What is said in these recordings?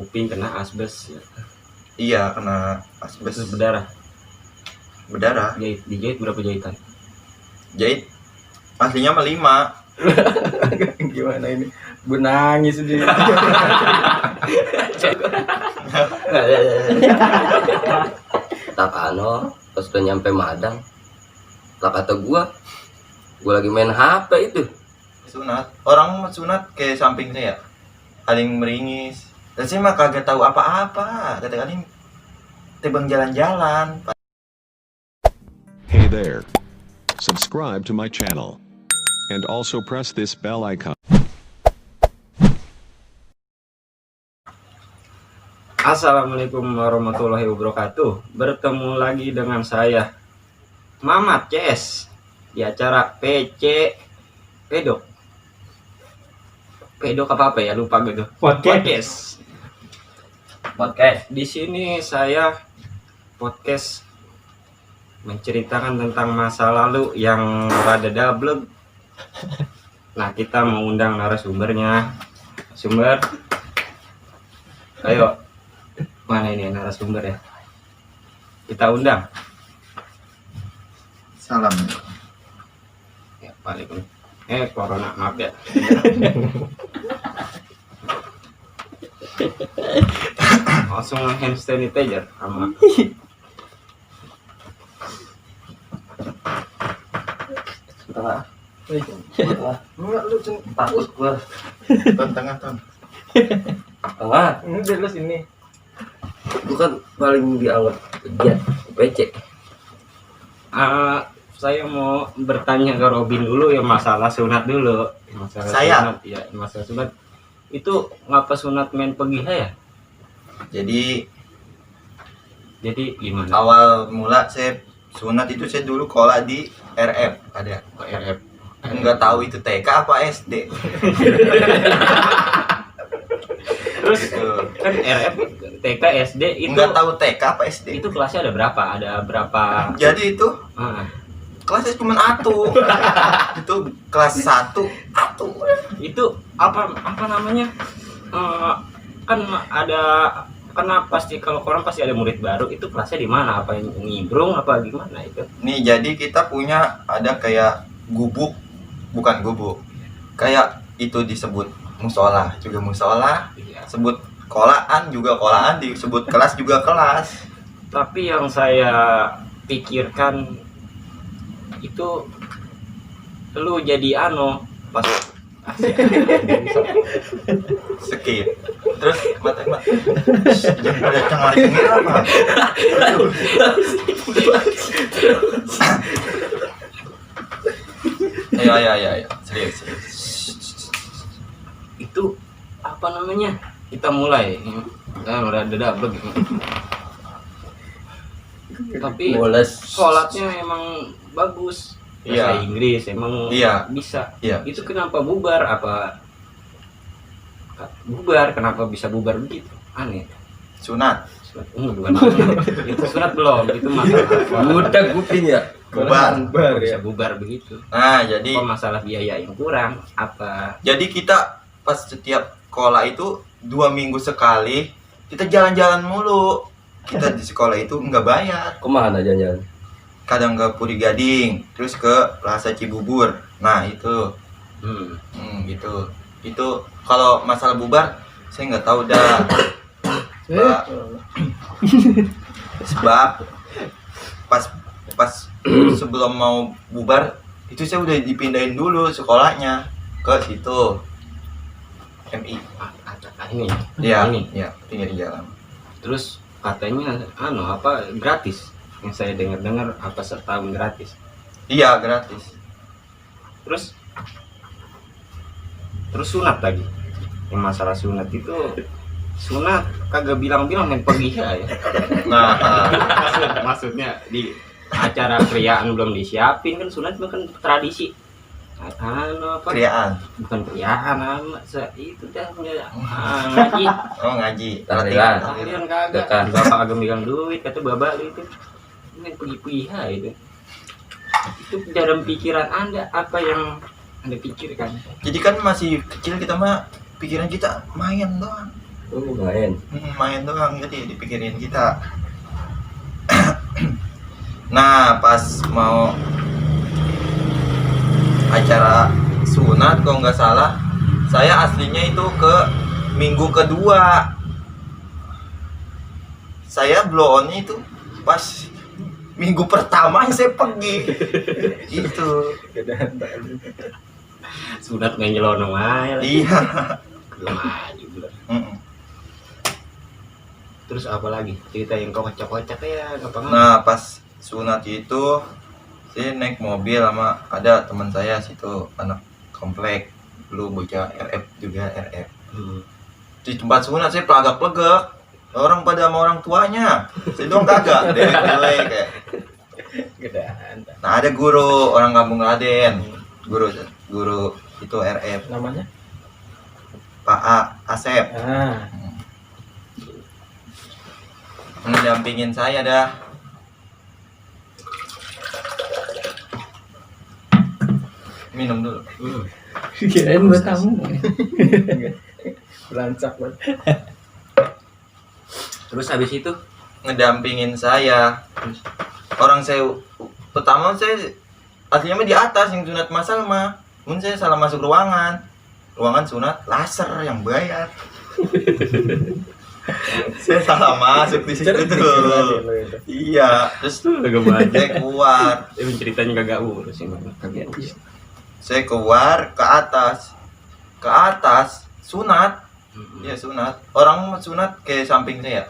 kuping kena asbes ya. Iya, kena asbes. Terus berdarah. Dijahit berapa jahitan? Jahit aslinya mah 5. Gimana ini? Gue nangis sendiri. Tak pas udah nyampe Madang, lah kata gue lagi main HP itu. Sunat. Orang sunat ke samping saya. Aling meringis. Dan saya mah kagak tahu apa-apa. Kata Aling tebang jalan-jalan. Hey there. Subscribe to my channel. And also press this bell icon. Assalamualaikum warahmatullahi wabarakatuh. Bertemu lagi dengan saya Mamat CS di acara Pedok apa ya, lupa gitu. Podcast. Di sini saya podcast menceritakan tentang masa lalu yang rada double. Nah, kita mau undang narasumbernya. Ayo. Mana ini narasumber ya? Kita undang. Salam. Ya, balik. Corona, maaf ya. Langsung hand sanitizer sama. Tengah. Enggak lu Takut gua. Tengah. Tengah. ini jelas ini. Gua kan paling dianggap giat PC. Saya mau bertanya ke Robin dulu ya, masalah sunat dulu. Saya? Masalah sunat. Itu ngapa sunat main pegiha ya? Jadi Gimana? awal mula saya sunat itu saya dulu sekolah di RF ada. RF. Enggak tahu itu TK apa SD. Terus Gitu. kan RF TK SD itu Enggak tahu TK apa SD. itu kelasnya ada berapa? Ada berapa? Jadi itu Ah, kelasnya cuma atu. Itu kelas 1 atu. itu apa namanya? Kan ada, karena pasti kalau orang pasti ada murid baru, itu kelasnya di mana? Apa yang ngibrung apa gimana itu? Nih jadi kita punya ada kayak gubuk, bukan gubuk. Kayak itu disebut musola, juga musola. Iya. Sebut kolaan juga kolaan, disebut kelas juga kelas. Tapi yang saya pikirkan itu lu jadi pas Skip. Terus mata. Jangan pada cengar-cengir apa? Ayo. Serius. itu apa namanya? Kita mulai. Udah double gitu. Tapi Boles. sholatnya emang bagus. Bahasa Iya. Inggris emang Iya. bisa. Iya. Itu kenapa bubar? Kenapa bisa bubar begitu? Aneh. Sunat. Bukan. Itu sunat belum, itu masalah. Udah kuping ya. Bubar. Bisa bubar begitu. Nah, jadi Apa masalah biaya yang kurang? Apa? kita pas setiap sekolah itu 2 minggu sekali kita jalan-jalan mulu. Kita di sekolah itu nggak bayar. Kemana jalan-jalan? Kadang ke Puri Gading, terus ke Plaza Cibubur. Nah itu, gitu. Itu kalau masalah bubar, saya nggak tahu dah. Sebab pas sebelum mau bubar itu saya udah dipindahin dulu sekolahnya ke situ MI. Ini. Ya, Ini. ya, pinggir jalan. Terus katanya gratis. Yang saya dengar apa setahun gratis. Iya, gratis. Terus sunat lagi. Yang masalah sunat itu, sunat kagak bilang-bilang main pegiha ya. Nah, Maksudnya di acara kriaan belum disiapin kan, sunat kan tradisi. kriaan. Bukan kriaan, itu dah ngaji. Oh, ngaji. Tahlilan. Kalian kagak. Dekat. Bapak agak megang duit, kata bapak lu itu. Main pergi-pergiha itu. Itu dalam pikiran Anda apa yang Anda pikirkan? Jadi kan masih kecil kita mah pikiran kita main doang. main. Main doang, jadi dipikirin kita. Nah, pas mau acara sunat kalau nggak salah, saya aslinya itu ke minggu kedua. Saya blow on itu pas minggu pertama saya pergi. Itu. Sunat nggak nyelonong aja lah. Iya. Belum aja belum. Mm-mm. Terus apa lagi? Cerita yang kocak-kocak ya, ngapain? Nah, pas sunat itu saya naik mobil sama ada teman saya situ, anak komplek dulu bocah RF juga RF. Di tempat sunat saya pelagak-pelegak, orang pada sama orang tuanya, saya doang kagak, dewek kayak. Gedean. Nah, ada guru orang kampung Raden, guru itu RF, Namanya? Pak Asep, Ah, mendampingin saya dah. Minum dulu. kirain buat kamu. Belancak banget. Terus habis itu Ngedampingin saya. Orang saya pertama saya aslinya mah di atas yang sunat masal mah. Mungkin saya salah masuk ruangan sunat laser yang bayar. Saya salah masuk di situ tuh. Iya, terus agak banyak. saya keluar. Tapi ceritanya kagak urus sih, kagak urus. Saya keluar ke atas sunat. Ya sunat. Orang sunat kayak samping saya.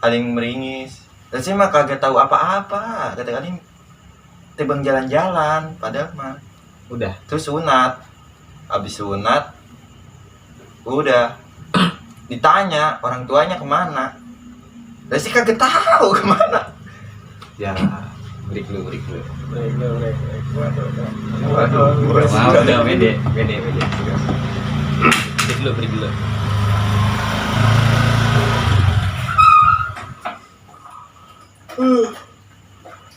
Aling meringis. Dan saya mah kagak tahu apa-apa. Kata kali tebang jalan-jalan padahal mah. Udah. Terus sunat. Habis sunat udah ditanya orang tuanya kemana. Dan sih kagak tahu kemana. Ya, break dulu. Waduh. Mau udah bede. Break dulu.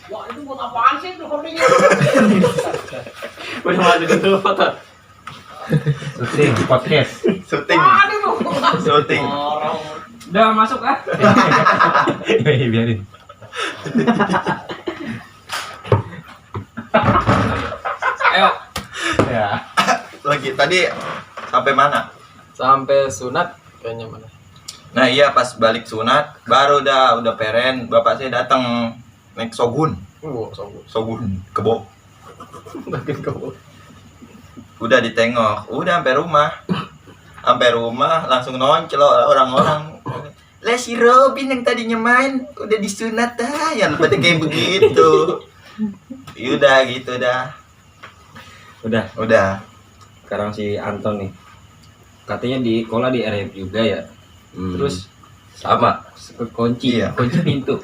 Wah, itu buat apaan sih tuh kopinya? Udah maju dulu foto. Syuting podcast. Syuting. Syuting. Udah masuk ah. Biarin. Ayo. Ya. Lagi tadi sampai mana? Sampai sunat kayaknya mana? Nah iya pas balik sunat baru udah peren bapak saya datang naik Shogun kebo Makin kau. udah ditengok udah sampai rumah langsung noncelok orang-orang lah si Robin yang tadinya main udah disunat dah yang pada kayak begitu. Udah gitu dah. Udah. Sekarang si Anton nih. Katanya di sekolah di RF juga ya. Terus Sama. kunci Iya. kunci pintu.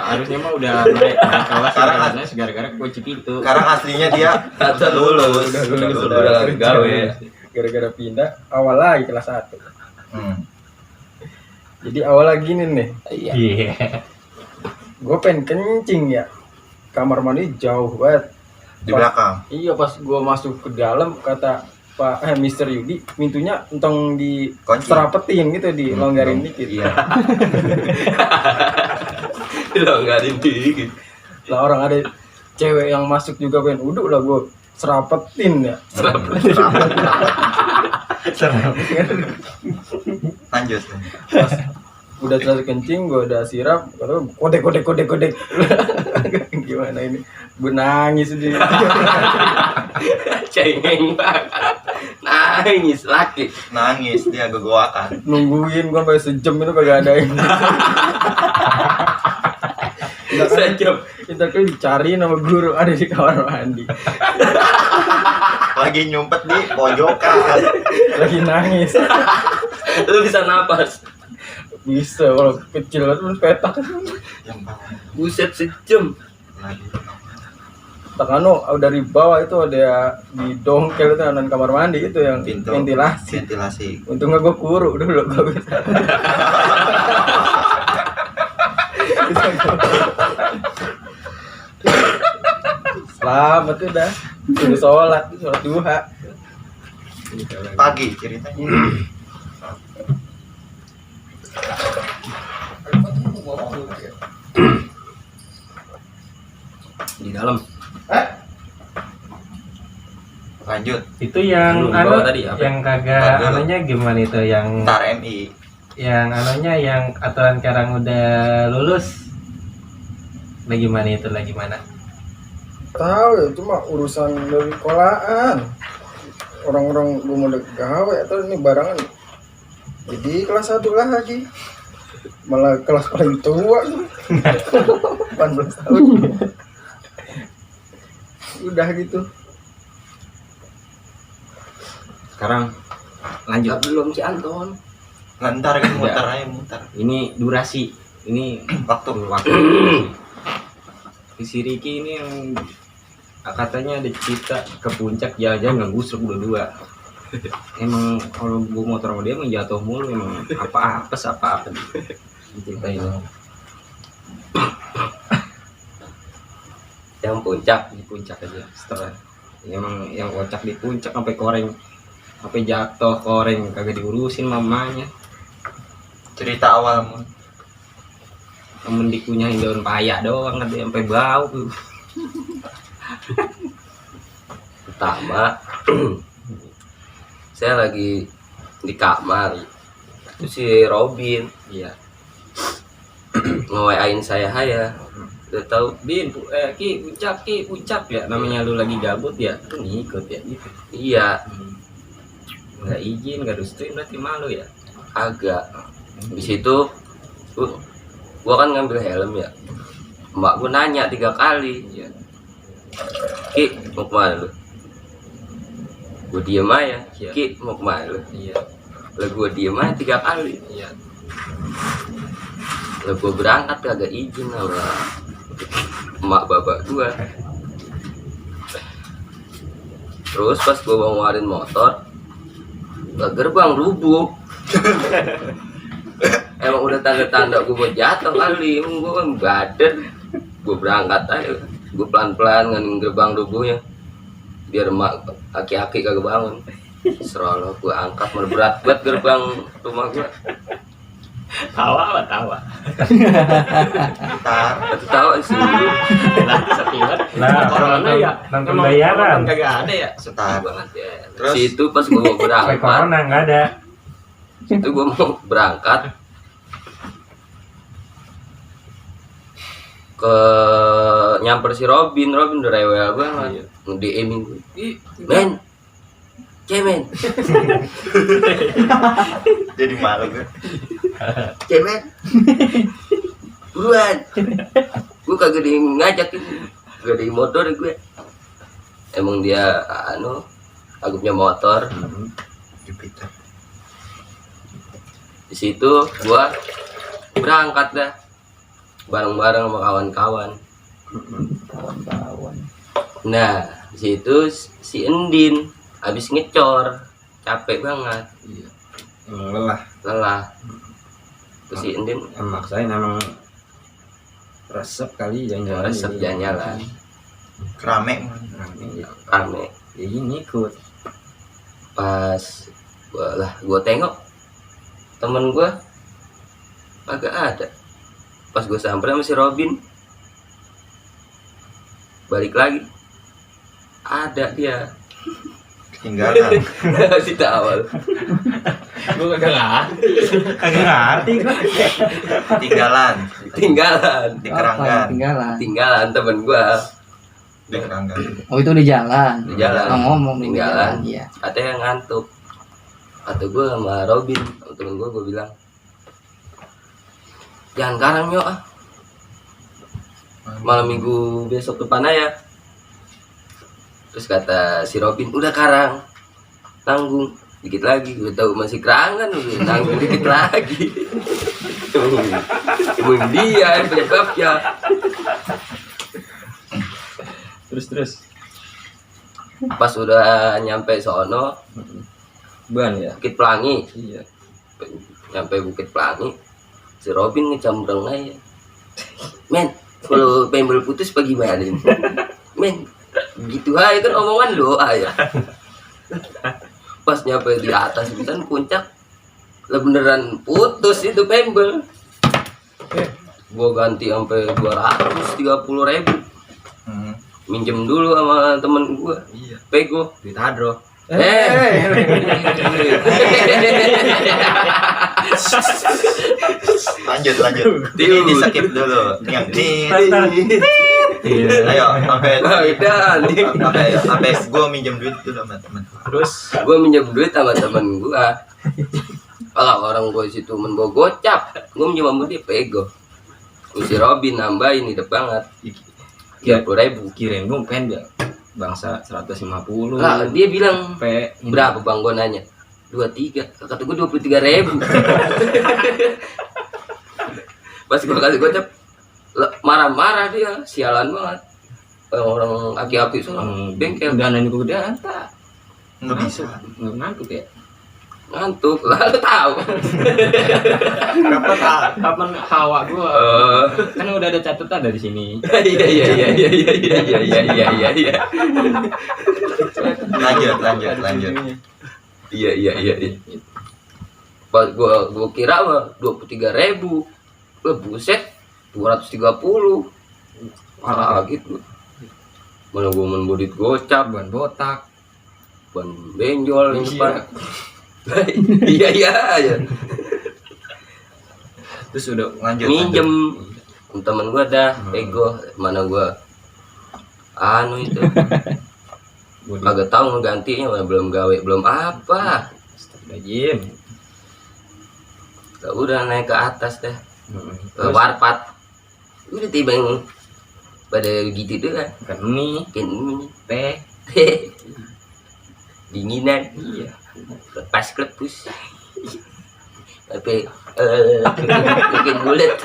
Harusnya mah udah naik kelas Sekarang karena gara-gara kunci pintu. sekarang aslinya dia Kata lulus. Udah gawe. Gara-gara pindah awal lagi kelas 1. Jadi awal lagi nih. Iya. Gue pengen kencing ya. Kamar mandi jauh banget. di belakang. Iya pas gue masuk ke dalam kata Pak Mister Yudi pintunya entong di Kunci. serapetin gitu dilonggarin dikit. Iya. Dilonggarin dikit. Lah orang ada cewek yang masuk juga pengen uduk lah gue serapetin ya. Lanjut. Pas udah selesai kencing gue udah siram kata kodek gimana ini gue nangis sendiri. Cengeng banget. Nangis laki. Nangis dia gogoakan. Nungguin gue sampai sejam itu kagak ada yang Sejam. kita kan dicari nama guru ada di kamar mandi Lagi nyumpet di pojokan. lagi nangis. Lu bisa napas. Bisa kalau kecil itu petak. Buset sejam. Takano dari bawah itu ada di dongkel itu anan kamar mandi itu yang Pintu. ventilasi. Untungnya gue kuru dulu gak bisa. Selamat udah. Sudah sholat duha. Pagi ceritanya. dalam. Lanjut. Itu yang Lu bawa anu tadi apa? yang kagak Ntar dulu. anunya gimana itu yang Ntar MI. anunya yang aturan sekarang udah lulus. Lagi mana itu lagi mana? Tahu ya, cuma urusan dari sekolahan. Orang-orang belum ada gawe atau ini barangan. Jadi kelas 1 lagi. Malah kelas paling tua. 18 tahun. Udah gitu. Sekarang lanjut. Nggak, belum si Anton. Ntar kan muter aja muter. Ini durasi. Ini Waktu. Si Ricky ini yang katanya ada cerita ke puncak jalan-jalan ngegusuk berdua. Emang kalau gue motor sama dia emang jatuh mulu, emang apa-apa diceritain. Yang puncak. Di puncak aja setelah emang yang kocak di puncak sampai koreng, sampai jatuh koreng kagak diurusin mamanya. Cerita awal Mun. Temen dikunyahin daun paya doang kan sampai bau. Pertama saya lagi di kamar, itu si Robin Iya. nge-WA-in saya, udah tahu Ki puncak ya, namanya lu lagi gabut ya, lu ngikut ya gitu. iya Nggak izin, nggak restuin berarti malu ya. agak. Di situ gua kan ngambil helm ya, emak gua nanya 3 kali, Iya. Ki mau kemana lu? Gua diem aja, Iya. Ki mau kemana lu? Iya. Lah gua diem aja 3 kali. Iya. Lah gua berangkat kagak izin sama emak bapak gua. Terus pas gua mau ngeluarin motor, lah gerbang rubuh. Emang udah tanda-tanda gua mau jatuh kali, emang gua kan badan. Gua berangkat aja, gua pelan-pelan ngening gerbang rubuhnya. Biar emak aki-aki kagak bangun. Serolo gua angkat, berat banget gerbang rumah gua. Tawa. Ntar. Tapi tahu sih. Nanti sepilat. Lah, Corona ya. nonton Emang bayaran. corona kagak ada ya. Ntar. Banget ya. Terus? Situ pas gua mau Sampai berangkat, corona nggak ada. itu gua mau berangkat ke nyamper si Robin udah rewel banget, nge-DM-in gue, men, cemen, Jadi malu gue. cemen, buruan, gue kagak di ngajakin, gak di motor gue, emang dia agupnya motor. Jupiter. Di situ gua berangkat dah bareng-bareng sama kawan-kawan. Nah, di situ si Endin habis ngecor, capek banget, Iya. Emang lelah. Terus si Endin Maksain emang resep kali jangan-jangan. resep jalan-jalan, Rame. rame. Ya ini ikut. Pas gua tengok temen gua agak ada. Pas gua samperin sama si Robin, balik lagi, ada dia. Ketinggalan. Si awal. Gue kagak ngerti. Kagak ngerti gua. Ketinggalan. Tinggalan Di keranggan. tinggalan temen gua Di keranggan. Oh itu di jalan. di jalan. Ngomong Tinggalan. Iya. Katanya ngantuk. Kata gue sama Robin, temen gue bilang, jangan karang yuk ah, malam minggu besok depan aja. Terus kata si Robin, udah karang, tanggung dikit lagi. Gue tahu masih kerangan, udah tanggung dikit lagi. Emang dia yang penyebabnya. Terus. Pas udah nyampe sono, Ban ya. Bukit Pelangi, Iya. nyampe Bukit Pelangi, si Robin ngecambreng aja, men, kalau pembel putus apa gimana nih? Men, gitu aja kan omongan doa ya. Pas nyampe di atas kan puncak, lah beneran putus itu pembel. Gua ganti sampai 230.000. minjem dulu sama temen gua Iya. pego. Duit hadro. Lanjut. Ini di skip dulu. Yang Iya. ayo sampai Sampai gue minjem duit dulu sama teman. Terus gua minjem duit sama temen gua. Kalau orang gua situ membawa gocap, gua minjem sama dia pego. Si Robin nambahin hidup banget. 30.000. kirain gue pengen ya bangsa 150. Lah dia bilang Pe berapa bang, gua nanya 23, kata gua 23.000. Pas gua kasih gocap marah-marah dia, sialan banget. Orang aki-aki soalnya bengkel dana ini kegedean tak Nggak bisa. nggak ngantuk ya. ngantuk lalu tahu. Kapan hawa gua kan udah ada catatan dari sini. Iya. Lanjut. Iya. Pas gua kira mah 23.000. Lah buset 230. Parah gitu. Mana gua menbodit gocap, Ban botak. ban benjol yang depan. Iya. Iya. Terus udah Lanjut. Minjem temen gua dah pego, mana gua itu kagak tahu ngegantinya, mana belum gawe belum apa. Astagfirullahaladzim. Udah naik ke atas dah ke warpat, udah tiba yang pada gitu tuh kan mie, ini teh. dinginan Iya. lepas klepus tapi bikin bulat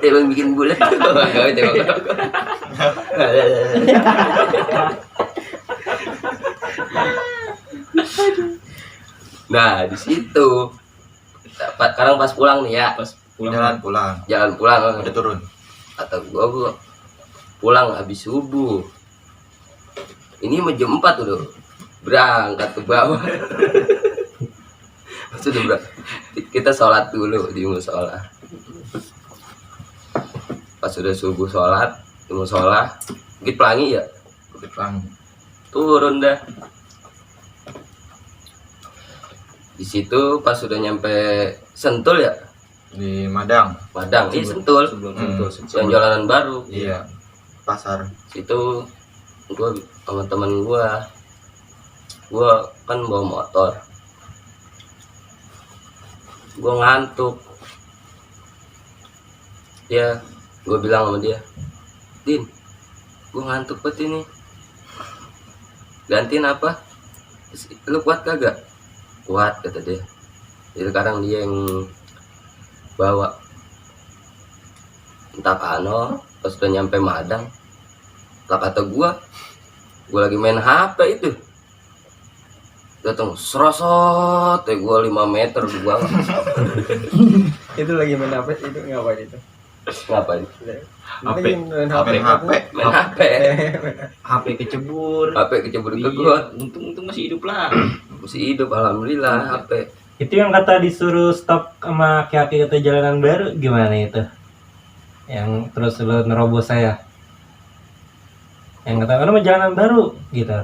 tebang bikin bulat kau tebang nah di situ sekarang pas pulang nih ya, Pas pulang Jalan pulang. pulang Udah turun. kata gua pulang habis subuh. Ini mau jam 4 udah berangkat ke bawah. Sudah kita sholat dulu di musola. Pas sudah subuh sholat di musola, Bukit Pelangi ya, Bukit Pelangi. turun dah. Di situ pas sudah nyampe Sentul ya, Di Madang. Padang, Sentul, sebelum yang jalanan baru. Iya. Pasar. Situ gua sama temen gua kan bawa motor, gua ngantuk. Gua bilang sama dia, Din, gua ngantuk banget ini, gantiin apa, lu kuat kagak? Kuat, kata dia. Jadi sekarang dia yang bawa. Entah kano pas udah nyampe Madang, lah kata gua lagi main HP itu, datang serosot gua 5 meter gua. Itu lagi main apa itu, ngapain itu? Ngapain? Lagi main HP. Main HP. HP kecebur. HP kecebur ke gua. Untung masih hidup lah. Masih hidup alhamdulillah HP. Itu yang kata disuruh stop sama kaki kata jalanan baru gimana itu? Yang terus lo nerobos saya. Yang kata kan jalanan baru gitu.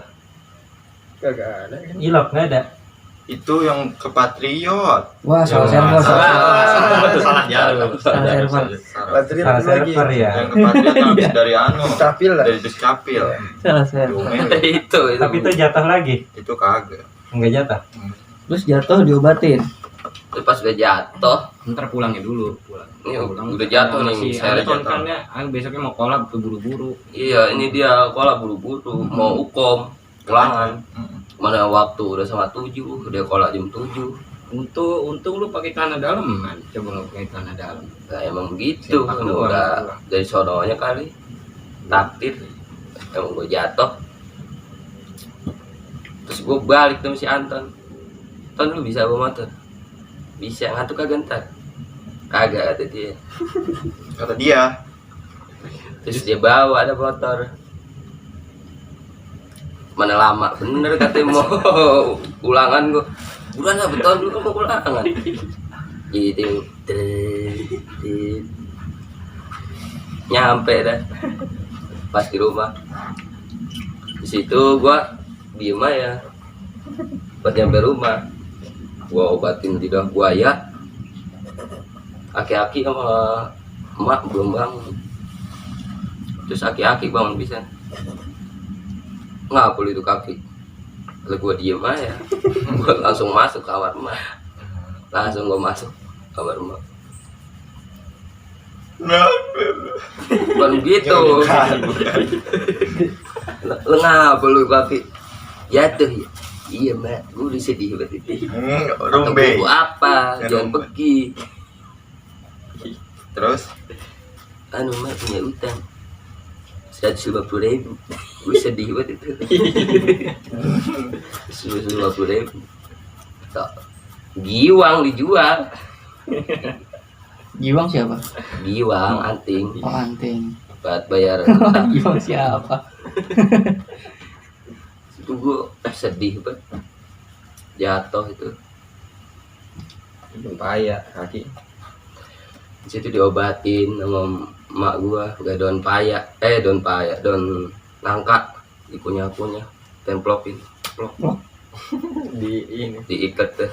Kagak ada. Ilok nggak ada. Itu yang ke Patriot. Wah, salah server. Salah jalan. Salah server. Patriot Salah itu lagi. server ya. Yang ke Patriot yang habis dari Capil lah. dari Duscapil. Salah server. itu. Tapi itu jatuh lagi. Itu kagak. Enggak jatuh. Terus jatuh diobatin. Itu pas udah jatuh. Ntar pulangnya dulu. Ini udah jatuh nih, Masih saya ada jatuh. konkannya. Besoknya mau kolab keburu-buru. Iya, ini dia kolak buru-buru mau ukom pulangan. Mana waktu udah sama 7, udah kolak jam 7. Untung lu pakai celana daleman. Coba lu pakai celana dalam. Nah, emang begitu. Sempak doang. Udah dari sononya kali. Takdir. Emang gue jatuh. Terus gue balik tuh si Anton. Ton, lu bisa bawa motor? Bisa, ngantuk kagak ntar? Kagak, kata dia. Kata dia. Terus dia bawa ada motor. Mana lama bener katanya mau ulangan gua. Buruan lah betul dulu mau ulangan. Gitu. Nyampe dah. pas di rumah. Di situ gua diem aja. Pas nyampe rumah, gua obatin lidah buaya. Aki-aki sama emak belum bangun. Terus aki-aki bangun bisa. Ngapul itu kaki. Lalu gua diem aja. Gua langsung masuk kamar emak. Langsung gua masuk kamar emak. Bukan gitu. Lu ngapa lu kaki? Ya tuh ya. Iya mak, gue udah sedih banget itu. Rumbe. Tunggu apa? Ya, Jangan rumbe. pergi. Terus Anu mak punya utang 150.000. Gue sedih banget itu. 150.000. Tak. Giwang dijual. Giwang siapa? Giwang anting. Oh, anting. Buat bayar. Giwang siapa? Itu gue sedih banget. Jatuh itu. Payah kaki. Di situ diobatin sama emak gua pakai daun paya, daun nangka, dikunyah-kunyah, templokin, Di ini. diikat tuh.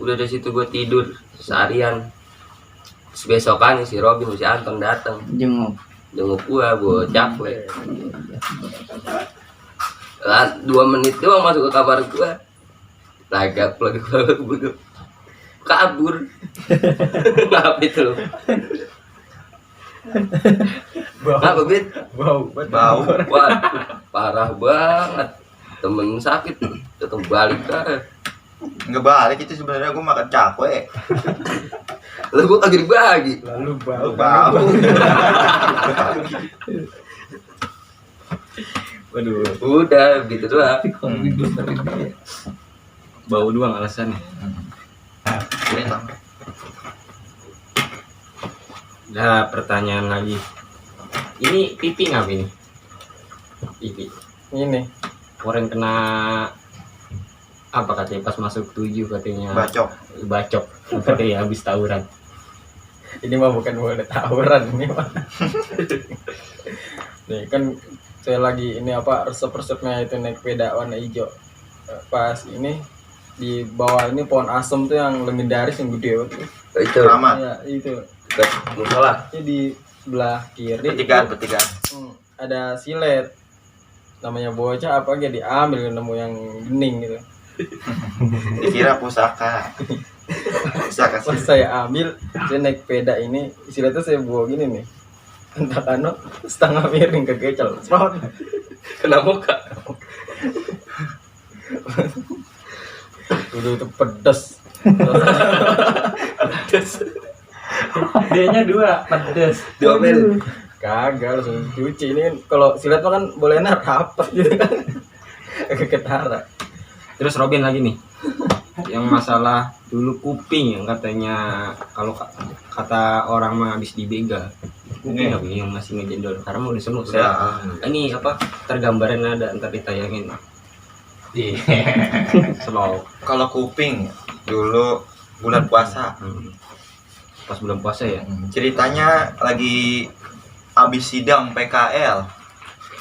Udah dari situ gua tidur seharian. Terus besokannya si Robin si Anton datang Jenguk. jenguk gua caplek. Lah 2 menit doang masuk ke kamar gua. Tagap lagi gua kabur. Apa itu? Apa Bit? Bau. bau. Wah, parah banget. Temen sakit tetap balik kan. Nggak balik itu sebenarnya gue makan cakwe. Lah gua kagak dibagi. Lalu bau. Bau. Waduh, Udah gitu doang. bau doang alasannya. Nah, pertanyaan lagi. Ini pipi ngapa ini? Pipi. Ini Orang kena apa katanya pas masuk 7 katanya Bacok. bacok katanya habis tawuran. ini mah bukan tawuran ini mah. Nih kan saya lagi ini apa resep-resepnya itu naik sepeda warna hijau. Pas ini di bawah ini pohon asem tuh yang legendaris yang gede banget. Itu Keramat. Ya itu. dekat musola. Ini di sebelah kiri. Petikan. Ada silet. Namanya bocah apa aja diambil nemu yang bening gitu. Dikira pusaka. Pusaka Pas sih. saya ambil, saya naik sepeda ini, siletnya saya bawa gini nih. Entah kano setengah miring kegecel. Sprot. Kena muka. Udah itu pedes. Dianya 2 pedes. Diomel. Kagak langsung cuci ini kan kalau silet mah kan bolehnya rapat gitu kan. Kagak ketara. Terus Robin lagi nih. Yang masalah dulu kuping yang katanya kalau kata orang mah habis dibegal. Kuping apa yang masih ngejendol karena mau disemut. Udah. Ini apa tergambaran ada ntar ditayangin. Slow. Kalau kuping dulu bulan puasa. Pas bulan puasa ya. Ceritanya lagi habis sidang PKL.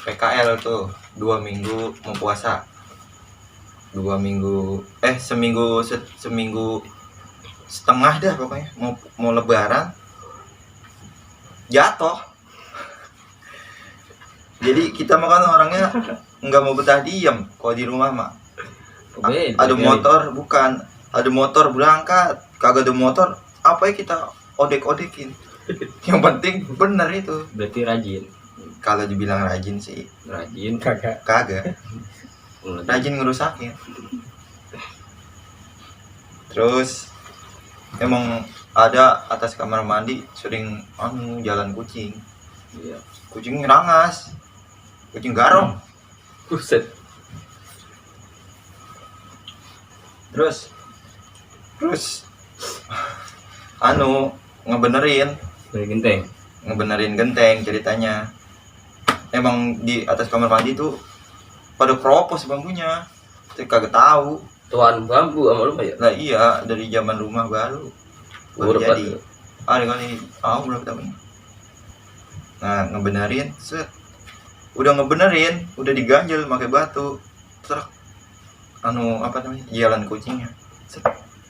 PKL tuh 2 minggu mau puasa. 2 minggu seminggu setengah dah pokoknya mau lebaran jatuh. Jadi kita makan orangnya nggak mau betah diem kalau di rumah mah. Ada motor bukan, ada motor berangkat, kagak ada motor apa ya kita odek-odekin. Yang penting bener itu. Berarti rajin. Kalau dibilang rajin sih Rajin. kagak. Rajin ngerusakin. Terus emang ada atas kamar mandi sering jalan kucing. Iya. Kucing ngerangas. Kucing garong. Buset. Terus ngebenerin genteng ceritanya. Emang di atas kamar mandi tuh pada keropos bambunya. Saya kagak tahu. Tuan bambu sama lu ya? Lah iya, dari zaman rumah baru jadi. Ada kali berapa tahun. Nah, ngebenerin set udah ngebenerin, udah diganjel pakai batu. Truk apa namanya? Jalan kucingnya. Set.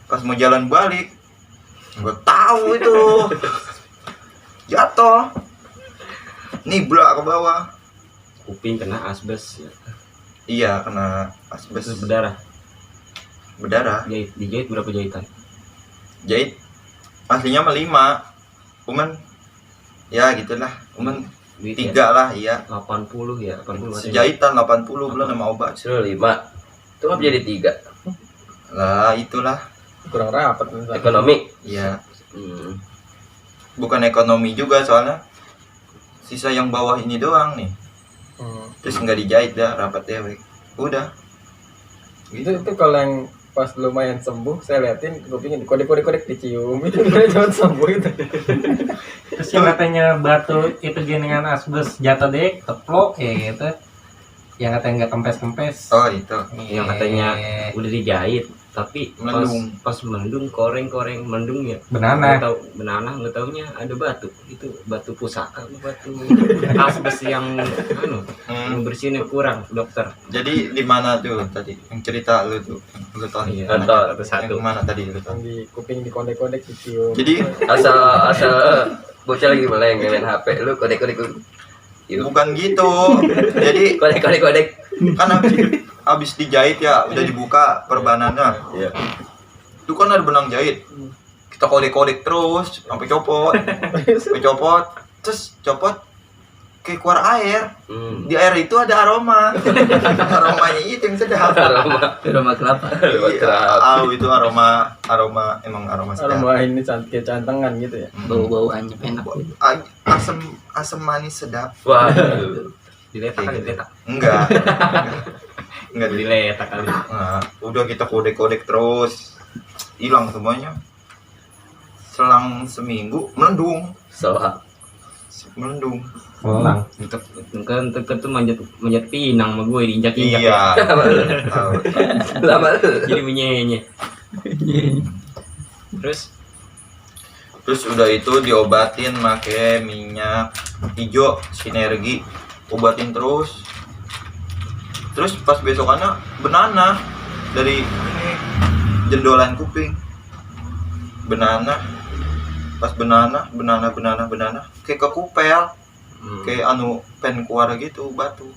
Pas mau jalan balik, nggak tahu itu jatuh. Nibrak ke bawah. Kuping kena asbes ya. Iya, kena asbes. Terus berdarah. Dijahit berapa jahitan? Jahit aslinya mah 5. Cuman ya gitulah. Cuman Duit 3 ya? lah, iya. 80 ya, 80 Sejahitan 80 belum sama obat. Suruh 5. Itu ngapa jadi 3? Lah itulah. Kurang rapat nih. Ekonomi. Iya. Hmm. Bukan ekonomi juga soalnya. Sisa yang bawah ini doang nih. Terus nggak dijahit dah, rapat dewek. Udah. Itu kalau yang pas lumayan sembuh, saya liatin kupingnya kodek dicium itu udah jangan sembuh itu. Terus yang katanya batu itu geningan asbes jatuh deh, teplok ya gitu. Yang katanya nggak kempes-kempes. Oh itu. Yang katanya udah dijahit, tapi Mendung. pas mendung koreng mendung ya. Banana. Nggak taunya ada batu. Itu batu pusaka, batu asbes yang ngebersihinnya kurang, dokter. Jadi di mana tuh tadi yang cerita lu tuh? Lu tahu nih. Iya, Nonton. Yang mana tadi lu tahu? Yang di kuping di kodek dicium. Jadi Asal bocah lagi meleng main HP lu kodek-kodek. bukan gitu. Jadi Kodek. kan habis dijahit ya, udah dibuka perbanannya. Iya. Itu kan ada benang jahit. Kita kodek terus sampai copot. Terus copot kayak keluar air. Di air itu ada aroma. Aromanya itu yang sedap. Aroma kelapa. Iya, itu aroma emang aroma sedap. Aroma ini cantik cantengan gitu ya. Bau-bau anyep enak. Asam manis sedap. Wah. Diletak kali, diletak. Enggak Diletak kali. Nah, udah kita kodek terus. Hilang semuanya. Selang seminggu melendung. Pulang. Kan tuh manjat pinang sama gue diinjak-injak. Iya. Tahu. Lama lu. Jadi menyenye. Terus Udah itu diobatin pakai minyak hijau sinergi, obatin terus pas besokannya benana dari ini jendolan kuping. Pas benana kayak kekupel, kayak pen keluar gitu batu.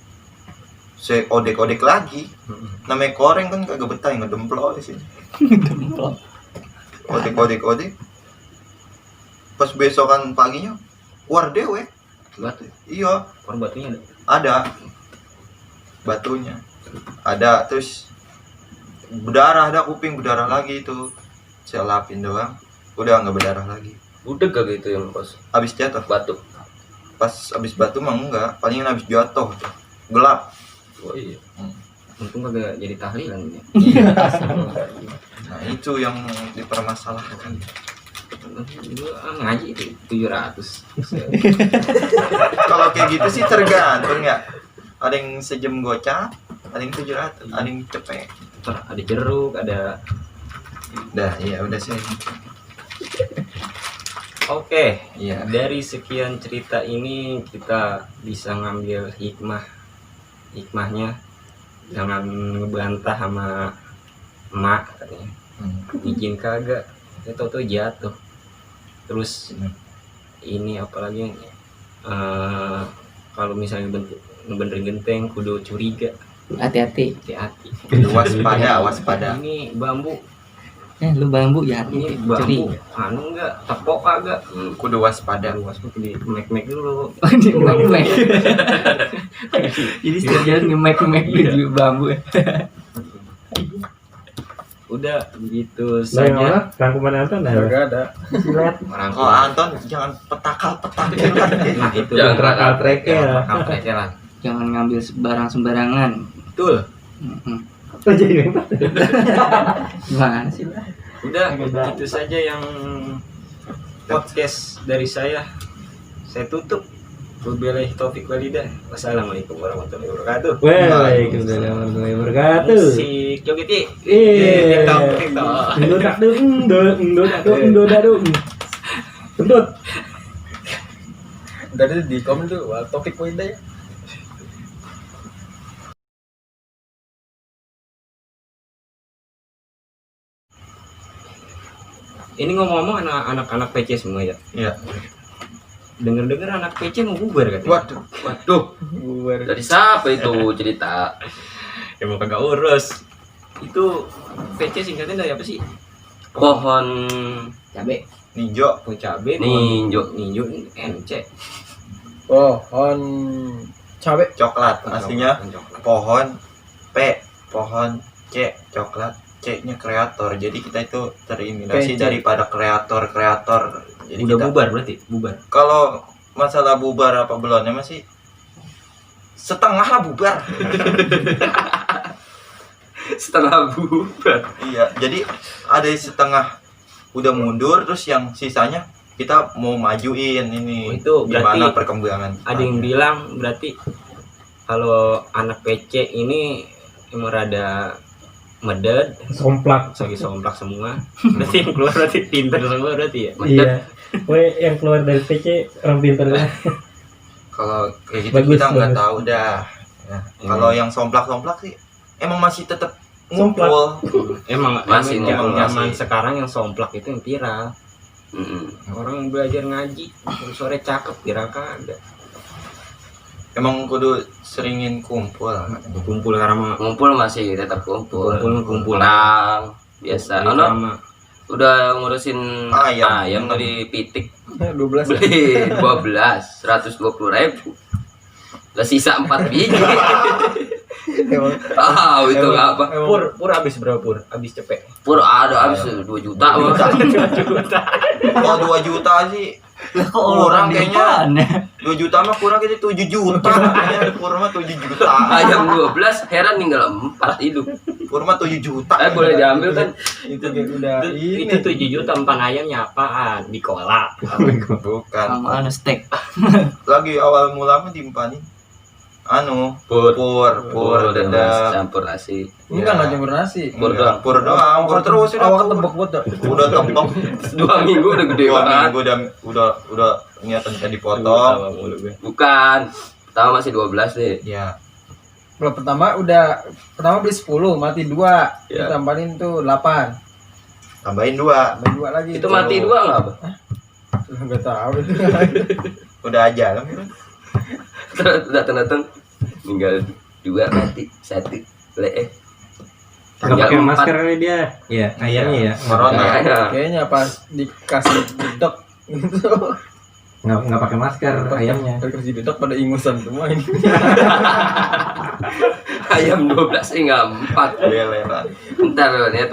Saya odek lagi. Namanya koreng kan kagak betah ngedemplok di sini. Odek. Pas besokan paginya keluar dewe. batu. Iya, Korang batunya ada. ada batunya. Ada terus berdarah, ada kuping berdarah lagi itu. Saya lapin doang. Udah nggak berdarah lagi. Udah gak gitu yang pas Habis jatuh. batu. Pas habis batu mah enggak, palingan habis jatuh tuh. Gelap. Oh iya. Untung kagak jadi tahlilan ya. Nah, itu yang dipermasalahkan. Gue ngaji itu 700. Kalau kayak gitu sih tergantung ya. Ada yang sejam gocap, ada yang 700, ada yang cepet. Ada jeruk, ada. Dah, iya udah sih. Oke, Iya. dari sekian cerita ini kita bisa ngambil hikmahnya, jangan ngebantah sama emak katanya. Izin kagak, ya tau jatuh. Terus ini apalagi kalau misalnya ngebenerin genteng kudu curiga, Hati-hati. hati-hati. Waspada. Ini bambu, Lu bambu ya ini hati-hati. bambu, Curi. enggak, tepok kagak. Kudu waspada. Luas tuh di mek dulu. Di mek-mek. Jadi setiap jalan nge-mek-mek di bambu. Udah gitu Lah yang saja. mana? Rangkuman Anton dah. Gak ada. Orang Oh Anton jangan petakal. nah itu Jangan Rakal treke ya. rakal trekelan. Jangan ngambil sembarangan. Betul. Apa jadi yang Gimana sih? Udah itu saja yang podcast dari saya. Saya tutup. Wabillahi taufiq walhidayah. Wassalamualaikum warahmatullahi wabarakatuh. Waalaikumsalam warahmatullahi wabarakatuh. Musik joget Ki. Iya. TikTok. Dari di komen tuh, wah topik poin deh. Ini ngomong-ngomong anak-anak PC semua ya. Iya. Dengar-dengar anak PC mau bubar katanya. Waduh, Bubar. dari siapa itu cerita? Emang kagak urus. Itu PC singkatnya dari apa sih? Pohon Cabe. Ninjo. Pohon cabe. ninjo. Ninjo NC. Pohon cabe. Coklat. Aslinya Pohon coklat. pohon P, pohon C, coklat. C-nya kreator. Jadi kita itu terinspirasi PC. daripada kreator. Jadi Udah kita, bubar berarti? Bubar. kalau masalah bubar apa belumnya masih setengah lah bubar. Setengah bubar. Iya, jadi ada setengah udah mundur, terus yang sisanya kita mau majuin ini. Oh, itu gimana berarti perkembangan? Ada yang bilang berarti kalau anak PC ini emang rada meded, Somplak. lagi somplak semua. Berarti yang keluar berarti pintar semua berarti ya. Iya. Gue yang keluar dari PC orang pintar lah. Kalau kayak gitu Bagus, kita nggak bagus. tahu dah. Ya, kalau yang somplak-somplak sih emang masih tetap Somplak. ngumpul. Emang Masih emang ngumpul, zaman masih. sekarang yang somplak itu yang viral. Mm-mm. Orang yang belajar ngaji sore cakep viral kagak. Emang kudu seringin kumpul. Kumpul karena Ngumpul masih tetap kumpul. kumpul Orang biasa. Kumpul Ono sama udah ngurusin Ayam. ayam dari pitik 12. beli 120.000. Lah sisa 4 biji. Emang Tahu itu apa? pur habis berapa pur? Habis cepet. Pur ada habis 2 juta. Bang. 2 juta. Kalau 2 juta sih Lah kok kurang di kayaknya. depannya? 2 juta mah kurang, kita 7 juta. Kayaknya Pur mah 7 juta. Ayam 12 heran tinggal 4 hidup. Pur mah 7 juta. Boleh diambil kan? itu udah ini. Itu 7 juta empan ayamnya apaan? Dikolak. Bukan. Sama anu steak. Lagi awal mula mah dimpanin anu Pur. pur Udah dedap. campur nasi. Enggak enggak campur nasi. Pur doang. Pur doang, pur terus Awak udah tebak buat dah. udah tembok. 2 minggu udah gede 2 banget. minggu udah niatan kan dipotong. Tawa mulu gue. Bukan. Pertama masih 12 deh. Ya, Kalau pertama beli 10, mati 2. Ya. Ditambahin tuh 8. tambahin 2. Tambahin 2 lagi. Itu mati 2 enggak apa? Enggak tahu. Udah aja lah. Datang-datang tinggal 2 mati 1 lee. Nggak Tinggal pakai 4. masker kali dia. Iya, ayamnya ya. Corona. Kayaknya pas dikasih jedok gitu. Nggak pakai masker ayamnya. Dikasih jedok pada ingusan semua ini. Ayam 12 hingga 4. Beleran. Bentar niat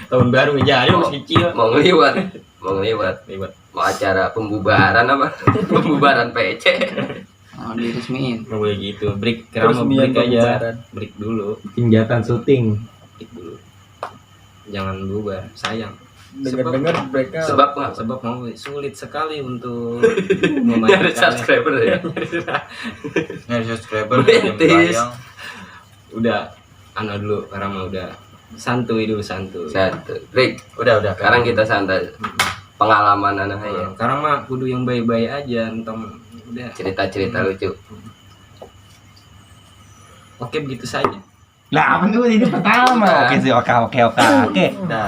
Tahun baru aja ada masih kecil. mau ngeliwat. Ribet. Mau acara pembubaran apa? Pembubaran PC. Oh, diresmiin. Nggak boleh gitu. Break Peresmian break aja. pembubaran. Break dulu. Tinjatan syuting. Break dulu. Jangan bubar, sayang. Dengar-dengar mereka Sebab apa? Sebab mau sulit sekali untuk Nyari memainkan subscriber ya. Nyari subscriber Betis. tayang. Udah ana dulu karena mah udah santuy dulu santuy. Satu. Break. Udah. Sekarang kita santai. Pengalaman anak saya. Sekarang mah kudu yang baik-baik aja entong udah. Cerita-cerita lucu. Oke begitu saja. Lah, apa tuh ini pertama? Oke sih, oke. Dah.